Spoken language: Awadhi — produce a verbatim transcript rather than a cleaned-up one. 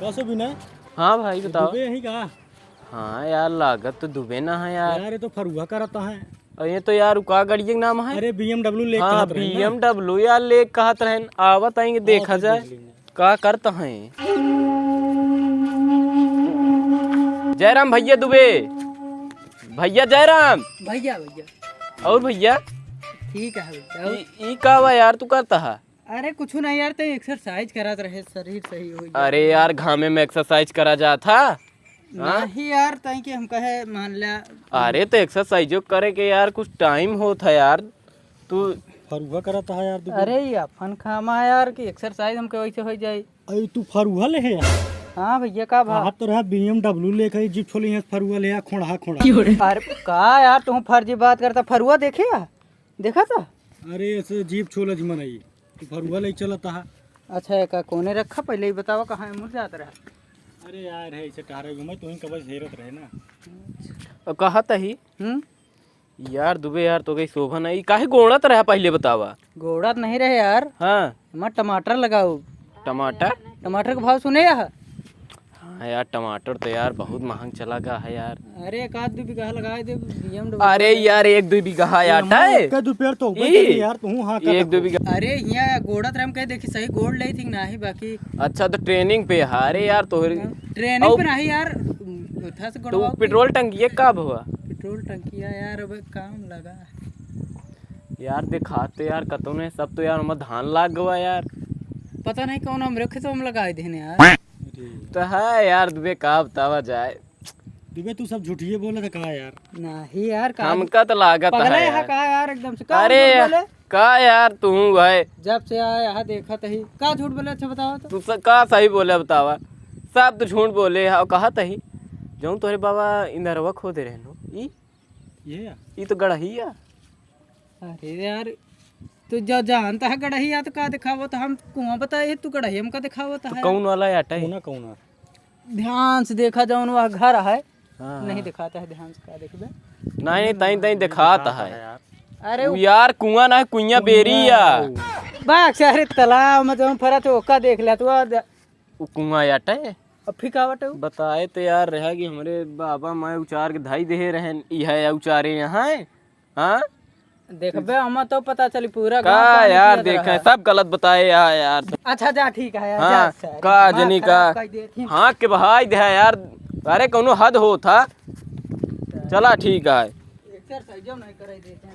कैसे विनय? हाँ भाई, ये बताओ। दुबे यहीं का? हाँ यार, लागत तो दुबे ना है यार। यार, ये तो फरुआ करता है। और ये तो यार, उ का गाड़िया के नाम है? अरे, B M W ले हाँ, कहत रहे ना। B M W यार, ले कहत रहे। आवत आएंगे, हाँ, देखा तो जाए। देख लेंगे। का करत हैं? जयराम भैया दुबे, भैया जयराम। भैया, भैया। और भैया? ठीक है भैया। और? ई, ई का बा यार, तू करत हा? अरे कुछ नहीं यार, तै exercise करत रहे, शरीर सही हो जाए। अरे यार, घामे में exercise करा जात हा? हाँ? नहीं यार, तै के हम कहे मान ला। अरे तो exercise करे के यार कुछ time होत है यार, तू फरुआ करत हा यार, तू। अरे ये अपन खामा यार कि exercise हमके वैसे हो जाई। अरे तू फरुआ ले है यार? हाँ भैया, का भा? आप तो रहा B M W लेके जीप छोली है, फरुआ ले आ, खोड़ा खोड़ा। अरे का यार, तू फर्जी बात करता, फरुआ देखे आ? देखा था? अरे ऐसे जीप छोला जी मनई, तू फरुआ ले चलता है। अच्छा, एका कोने रखा, पहले ही बतावा कहाँ है, मुड़ जात रहा। अरे यार, है इसे टहरे घूमे, तू ही कबस हेरत रहे ना। और कहा तही? हम्म? यार दुबे यार, तो गई शोभा ना, ई काहे गोड़त रहा पहले बतावा? गोड़त नहीं रहे यार। हाँ। हमार टमाटर लगाओ। टमाटर? टमाटर के भाव सुने या? हाँ यार, टमाटर तो यार बहुत महंग चला गा है यार। अरे एक आध दो बीघा लगाए दे, B M W। अरे यार, एक दो बीघा ये आटा हमारे है। एक दो पेड़ तो उबे ई, चले यार, तू हाँ का एक दो देखो? बीघा। अरे यहाँ गोड़त रहे, हम कहे देखी सही गोड़ ले थी नाही बाकी। अच्छा, तो training पे है। अरे यार, तोहरे training और पे नहीं यार, उठा से तो गोड़वा पे। Petrol टंकी है का भवा? Petrol टंकी है यार, अब काम लगा। यार देखाते यार कतौ नहीं, सब तो यार हमार धान लाग गवा यार। पता नहीं कौन हम रखे तो हम लगाए देने यार। तो है यार, दुबे का बतावा जाए। दुबे तू सब झूठिए बोले था का यार? नहीं यार, का हमका तो लागत पगला है है यार। का यार, एकदम से का अरे झूठ बोले? का यार तू भाई? जब से आया है देखा तही का झूठ बोले, अच्छा बतावा तो। तू स-, का सही बोले बतावा? सब तो झूठ बोले है, कहा तही जौन तोहरे बाबा इंदरवा खोदे रहनो ई ये या? ई तो गड़हिया। अरे यार, तू जो जानता है गड़हिया तो का दिखावत है? हम कुआं बताए, तू गड़हिया में का दिखावत तो है? कौन वाला आटा है? कौना, कौना? ध्यान से देखा, जौन वह घर है, हाँ, नहीं हाँ। दिखाता है, ध्यान से का देखबे? नहीं, नहीं, ताई, ताई दिखाता दिखाता है। है यार। अरे उ उ- यार, कुआं ना है, कुइयां कुइयां बेरी या। है। बाक से, अरे तालाब में जौन फरा तो ओका देख ले तू, आ दे- उ कुआं आटा है? अब फिर का बाटे उ? बताए तो यार रहा कि हमरे बाबा माय उचार के धाई देहे रहन, ई है उचारे यहाँ है, हाँ? देखबे, हमें तो पता चली पूरा गाँव का पानी यार, पियत देखे, रहा। सब गलत बताए यार, यार। अच्छा, जा, ठीक है यार, हाँ, जा, अच्छा, का दिमाग जनी खराब का? कर देत ही। हाँ, के बहाई दे यार, अरे, कौनो हद होत है। चला, ठीक है। Exercise नहीं करे देते।